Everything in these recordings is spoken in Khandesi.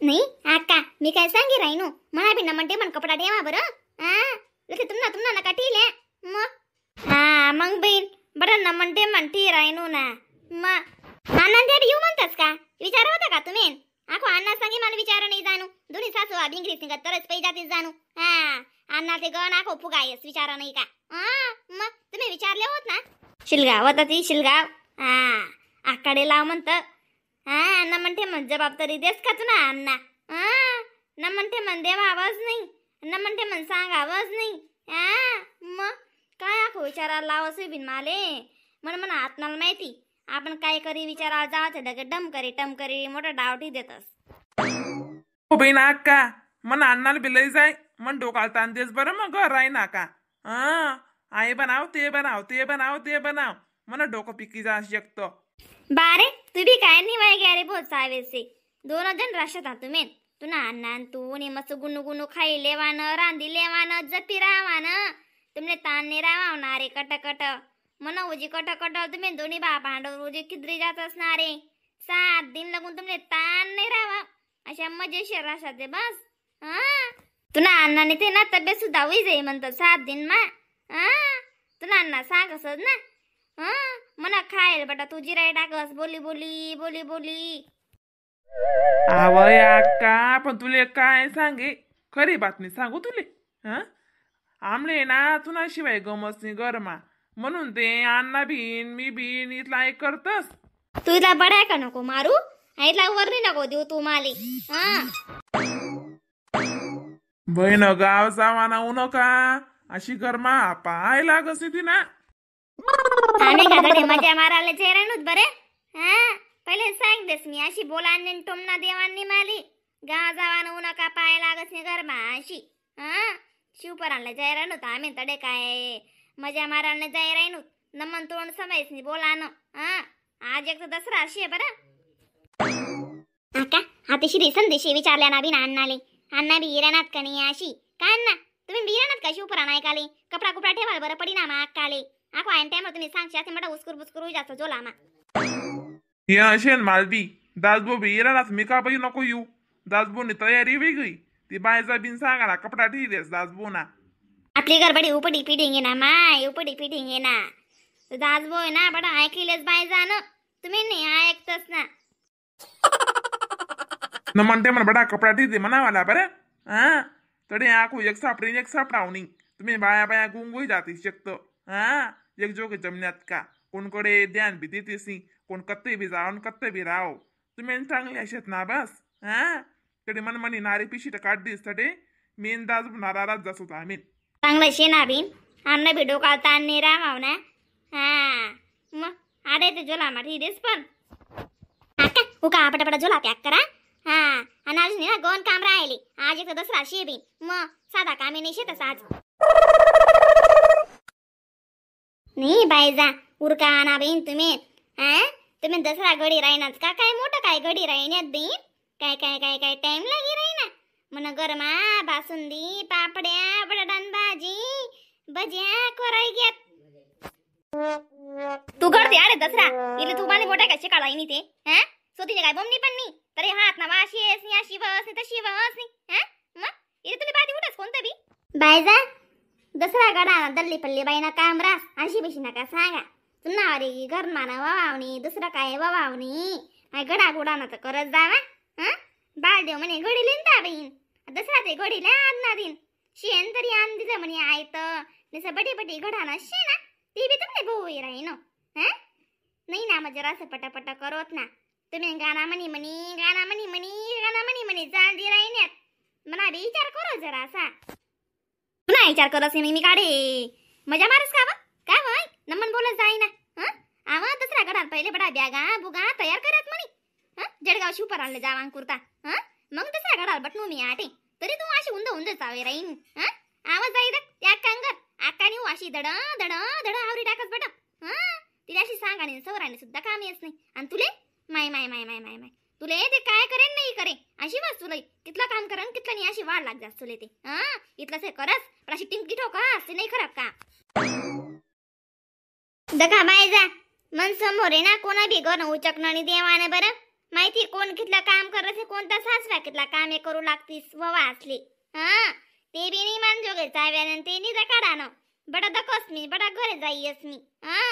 नाही आका मी काय सांगी राहीनो मला बी ना म्हणते पण कपडा ठेवा बरं. हा लगे तुमना तुमना नका ठेले मग. हा मग बहीण बरं ना म्हणते म्हणते राहीनो ना मग आनंद येऊ म्हणतास का विचार होता का तुम्ही? आखो अण्णा सांगी मला विचार नाही जाणू दोन्ही सासू आ भिंगरी सिंग तरच पै जातीस जाणू. हा अण्णा ते गण आखो फुगायस विचारा नाही का? हा मग तुम्ही विचारले होत ना शिलगाव होता ती शिलगाव. हा आकाडे लाव म्हणत. हा अण्णा म्हणते म्हण जबाबदारी देस का तू ना अण्णा? हा न म्हणते म्हण देवावंच नाही न म्हणते म्हण सांगावंच नाही. हा मग काय आखो विचारायला लावस बिन माले म्हण म्हणा आत्माला माहिती आपण काय करी विचारा जावं लगे डम करी टम करी मोठा डावटी देतस. हो बहीण अक्का मन अण्णाला बी लई जाय मन डोकाला ताण देस बरं मग घर राही ना का. हा आई बनाव ते बनाव ते बनाव ते बनाव मन डोकं पिकी जा शकतो. बारे तू बी काय नाही वाय गे रे बहुत सावेसे दोन जण राशता तुम्ही तू ना अण्णा तू ने मस्त गुणू गुणू खाई लेवान रांधी लेवान जपी रावान तुमने ताण नाही रावावणार रे कट कट मन उजी कट कट तुम्ही दोन्ही बा भांडव रोजी किदरी जात असणारे 7 दिन लागून तुमने ताण नाही राहा अशा मजेशीर राहतात ते बस. हा तुला अण्णाने ते ना तब्येत सुद्धा होई जाई म्हणतात 7 दिन मा. हा तुला अण्णा सांग असत ना. हा मना खायल बेटा तू जिराय टाकस बोली बोली बोली बोली. आवय अक्का पण तुले काय सांगे खरी बातमी सांगू तुले. हा आमले ना तुला शिवाय गमस नाही गरमा म्हणून ते अण्णा बीन मी बीन इथला एक करतस. तू इथला बड्या का नको मारू इथला वरणी नको देऊ तू माले. हा बहीण गाव जावा ना नका अशी गरमा पाय लागस ती ना. आम्ही का मजा मारायला चेहरा बरे. हा पहिले सांग देस मी अशी बोलांनी टोमना देवांनी माली गाव जावा नऊ नका पाय लागस नाही गरमा अशी. हा शिवपरांना जायरा नव्हता आम्ही तडे काय मजा मारायला जाय राहीन नमन तोंड समायच नाही बोला ना. हा आज एक तर दसरा अशी आहे बरं. आका आता श्री संदेशी विचारल्या ना बिना अण्णाले अण्णा बी इराणात का नाही अशी काय अण्णा तुम्ही बी इराणात का शिवपुराण ऐकाले कपडा कुपडा ठेवाल बरं पडी ना मा अक्काले आको आयन टाइम तुम्ही सांगशा ते मोठा उस्कुर बुस्कुर जास्त जोला मा. हे असेल मालबी दासबो बी इराणात मी का बाई नको येऊ दासबोनी तयारी वेगळी ती बायचा बिन सांगा ना कपडा ठेवलेस दासबो ना. आपली गडबडी उपडी पिढिंग ना माय उपडी पिढिंग ना दासबो आहे ना बडा ऐकलेच बाय जाणं तुम्ही नाही ऐकतच ना. न म्हणते म्हण बडा कपडा ठेवते म्हणावाला बरं. हा तरी आखो एक सापडी एक सापडावणी तुम्ही बाया बाया गुंगुई जाते शकतो. हा एक जोगे जमण्यात का कोणकडे ध्यान बी देतेस नाही कोण कत्ते बी जाव कत्ते बी राव तुम्ही चांगले असेत ना बस. हा तरी मन म्हणी नारी पिशी तर काढलीस तडे मेन दास नाराज जात होता आम्ही चांगलं शेना बिन आमना बी डोका ताण नाही राहाव ना. हा मग आडे ते झोला मा देस पण आका उका पटापटा झोला पॅक करा. हा आणि आज ना गोन काम राहिले आज एक दसरा शे बिन मग साधा कामे नाही शेतस आज नाही बाई जा उरका आणा बहीण तुम्ही. हा तुम्ही दसरा घडी राहिनाच का काय मोठं काय घडी राहिण्यात बहीण काय काय काय काय टाइम लागी राहीना मन गरमा बासुंदी पापड्या बटाटान भाजी भज्या कराय घ्यात. तू करते अरे दसरा इले तू मला मोठा काय शिकाळा नाही ते. हा स्वतःचे काय बोमनी पण नाही तरी हात ना अशी येस नाही अशी बस नाही तशी बस नाही. हा मग इले तुला बादी उठस कोणतं बी बाय जा दसरा गडा दल्ली पल्ली बाई ना काम रास अशी बिशी नका सांगा तुला अरे घर माना वावणी दुसरं काय वावणी काय गडा गुडा ना तर करत जावा. हा बालदेव म्हणे घडी लिंता बहीण दसरा ते घडीला आण दिन शेण तरी आण दिलं म्हणे आयत जसं बटी बटी घडा ना शे ना ती बी तुमने भाऊ राहीन. हा नाही ना मग जरासं पटापटा करत ना तुम्ही गाणा म्हणी म्हणी गाणा म्हणी म्हणी गाणा म्हणी म्हणी चालदी राहिण्यात म्हणा बी विचार करो जरासा पुन्हा विचार करत नाही मी काढे मजा मारस का बा काय वय नमन बोलत जाईना. हा आवा दसरा गडात पहिले बडा बॅगा बुगा तयार करत म्हणी. हा जळगाव शिवपर आणले जावां कुर्ता. हा मग दसरा गडाल बटनू मी आटे तरी तू अशी उंद उंद चावे राहीन. हा आवाज जाई त्या कांगर आकानी अशी दड दड दड आवरी टाकत बट. हा तिला अशी सांग आणि सवराने सुद्धा काम येत नाही आणि तुले माय माय माय माय माय माय तुले ते काय करेन नाही करे अशी बस तुला तिथलं काम करेन तिथलं नाही अशी वाढ लाग जास तुले ते. हा इथलं से करस पण अशी टिंकी ठोका असे नाही खराब का दखा बाय जा मन समोर आहे ना कोणा बी गण उचकणं आणि देवानं बरं माहिती. माहिती कोण कितलं काम करत, कोणता सासरा कितला काम हे करू लागतीस व वाचली. हा ते बी नाही मान चाव्यानं ते नाही काढा ना बडा दकस मी बडा घरे जाईयस मी. हा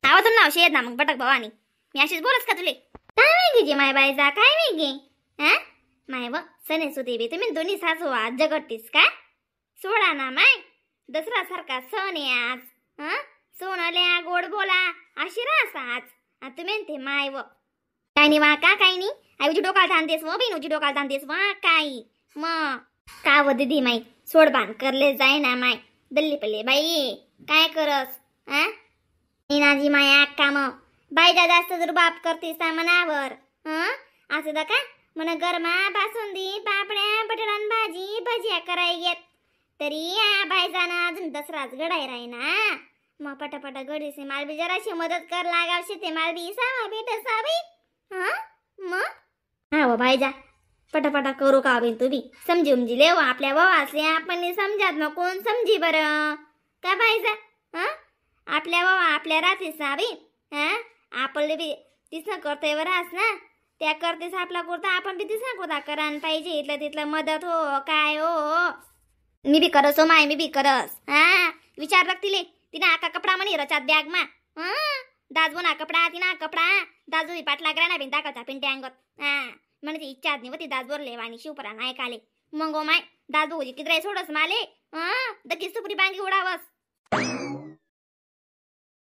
आवाज नाव शेत ना मग बटक भवानी मी अशीच बोलस का तुले? काय माहिती जी माय बायजा काय माहिती? हा माय व सने सुदे बी तुम्ही दोन्ही सासू आज जगटीस का? सोडा ना माय, दसरा सारखा सण आहे आज. हा सोनाल्या गोड बोला अशी रास आज. तुम्ही ते माय व काय नाही वा का काय नाही आई उजी डोकाल ताणतेस व बहीण उजी डोकाल ताणतेस वा काय मग का व दिदी माई सोड बांध करले जाय ना माय दल्ली पल्ले बाई काय करस? हा नाजी माय अक्का मग बाईजा जास्त जर बाप करतेस मनावर. हा असं दा का मन गरमा बासुंदी पापड्या बटाटान भाजी भजिया कराय येत तरी या बायजाना अजून दसराच गडाय राही ना. मग पटापट गडीसे माल बी जराशी मदत कर लागावशे ते माल बी सावा भेट सावी. हा मग हा व बायजा पटापटा करू का बिन तू बी समजी उमजी लेव आपल्या वावासले आपण समजात मग कोण समजी बरं का बायजा? हा आपल्या वावा आपल्या राहते सावी. हा आपले बी तिसं करते रास ना त्या करतेस आपला कुर्ता आपण बी तिसं कुर्ता करायला पाहिजे. इथलं तिथलं मदत हो काय हो मी बी करस हो माय मी बी करस. हा विचार रख तिले तिने आका कपडा म्हणी रचात बॅग मा. हा दाजू ना कपडा तिना कपडा दाजू पाटला करा ना बिन दाखवता पिंट्या अंगत. हा म्हणजे इच्छा नाही होती दाजवर लेवानी शिवपरा नाही काले मग माय दाजू किती सोडस माले. हा दकी सुपरी बांगी उडावस.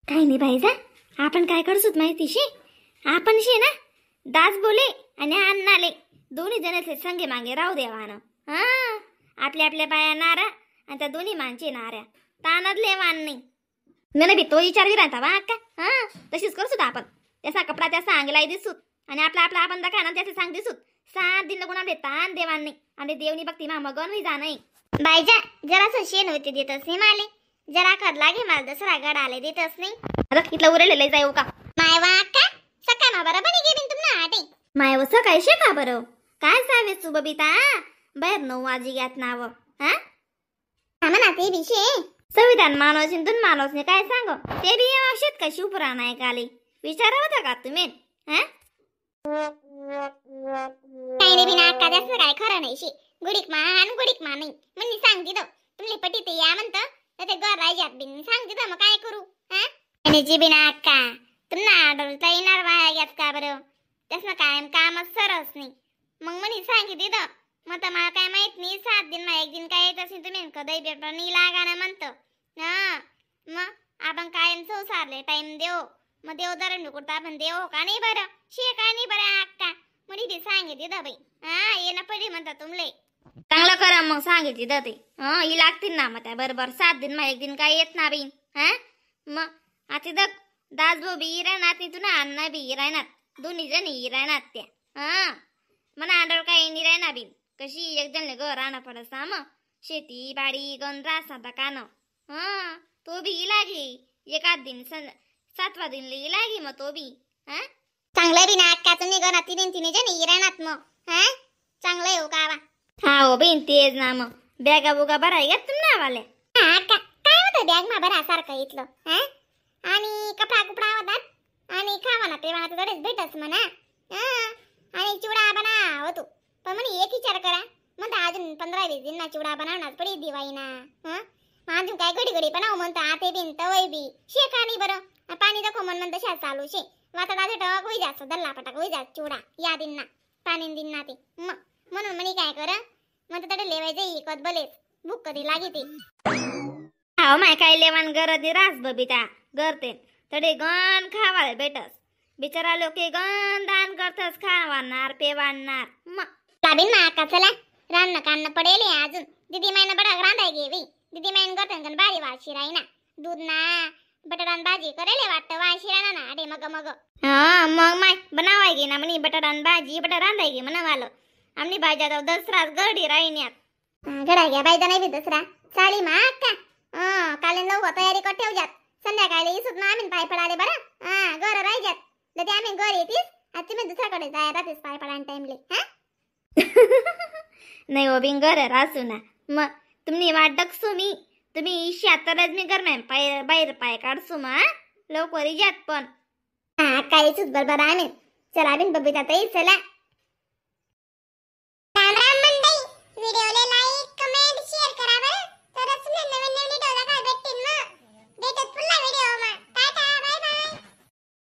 काय नाही बाईजा आपण काय करसूत माहिती शी आपण शे ना दास बोले आणि अण्णाले दोन्ही जण संगे मागे राहू देवानं. हा आपल्या आपल्या बाया नारा आणि त्या दोन्ही माणचे नाऱ्या तानद लेवान नाही. मी बी तो विचार राहता वा का. हा तशीच करू सुद्धा आपण त्याचा कपडा त्याचा अंगलाई दिसूत आणि आपला आपला आपण दाखा ना त्याचे सांग दिसूत 7 दिन लागून आपले ताण देवान नाही आणि देवनी बघती मा मगन होई जा नाही. बायजा जरासं शेण होते देतच नाही माले जरा कर लागे मला दसरा गड आले देतच नाही. आता इथलं उरले लय जाऊ का माय वा का सकाळ मा बरं बनी गेली तुमना आटे माय व सकाळी शे का बरं काय सावे तू बबिता बाहेर 9 वाजी ग्यात नाव. हा ना ते बी शे संविधान मानवशी दोन मानवसने काय सांग ते बी शेत का शिवपुरा नाही काले विचारा होता का तुम्ही? हा काही नाही बिना अक्का जास्त काय खरं नाही शे गुडीक मा आणि गुडीक मा नाही म्हणजे सांग दिदो तुमले पटी ते या म्हणतं तर ते घर राहिजात बिन सांग दिदो मग काय करू? हा आणि जी बिना अक्का तुमना ऑर्डर येणार वाया ग्यात का बरं त्यासनं कायम कामच सरस नाही मग म्हणे सांगी दिदो मग तर मला काय माहित नाही 7 दिन मग 1 दिन काय येत असेल तुम्ही कधी पेपर नाही लागा ना म्हणतं. हा मग आपण कायम संसारले टाइम देऊ मग देव धरण कुठं आपण देव का नाही बरं शे का नाही बरं अक्का म्हणे बी सांगितली दा बाई. हा ये ना पडी म्हणता तुमले चांगलं करा मग सांगितली दा ते. हा ही लागतील ना मग त्या बरोबर 7 दिन मग 1 दिन काय येत ना बाई. हा मग आता दक दासभाऊ बी राहणार नाही तुला अण्णा बी राहणार दोन्ही जण राहणार त्या. हा मग अंडर काही नाही राहणार बी कशी एक जण ग राहणं पडस मग शेती बाडी गण रास आता कान. हा तो बी लागे एकाच दिन 7वा दिन लागे मग तो बी. हा चांगलं बी ना अक्का तुम्ही घरात तीन तीन जण राहणार मग. हा चांगलं येऊ का वा? हा हो बहीण तेच ना मग बॅगा बुगा भराय घ्या तुम्ही नावाले. हा अक्का काय होतं बॅग मा भरा सारखं इथलं. हा आणि कपडा कुपडा होतात आणि खावा ना पेवा तर दडेच भेटस म्हणा. हा आणि चिवडा बना होतो पण म्हणे एक विचार करा म्हणता अजून 15-20 दिन ना चिवडा बनवणार पडी दिवाळी ना. हा अजून काय घडी घडी बनाव म्हणता आते बिन तवय बी शे का नाही बरं पाणी दाखव मन म्हणत तशा चालू शे वाताडा झटक होई जास्त दल्ला पटाक होई जात चिवडा या दिन ना पाणी दिन ना ते मग म्हणून म्हणे काय कर म्हणता तडे लेवायचं इकत भलेच भूक कधी लागे ते. हा माय काय लेवान गरज रास बबिता करते तडे गण खावाले भेटस बिचारा लोके गण दान करतस खावाणार पेवाणार मग लाबीन मा अक्का चला रान्न कान्न पडेल अजून दीदी मायनं बडा रांधाय गेवी दीदी मायन करतन गण भारी वाशी राहीना दूध ना बटाटान भाजी करेले वाटतं वाशी राहणार ना अरे मग मग. हा मग माय बनावाय गे ना म्हणे बटाटान भाजी बटा रांधाय गे म्हणावालं आमनी भाज्या जाऊ दसराच गडी राहिन्यात. गडा घ्या बाई नाही बी दसरा चाली मा अक्का. हा काल लवकर तयारी कर ठेवजात संध्याकाळी इसुत ना आम्ही पाय पडाले बरं. हा घर राहिजात तर आम्ही घर येतीस आता तुम्ही दुसऱ्याकडे जाय राहतेस पाय पडा टाइमले. हा नाही हो बिन घर रासू ना मग तुम्ही वाट डकसू मी तुम्ही इशा तरच मी घर पाय बाहेर पाय काढसू मा लवकर इजात पण. हा काय इसूच बरोबर आम्ही चला बिन बबिता ताई, चला.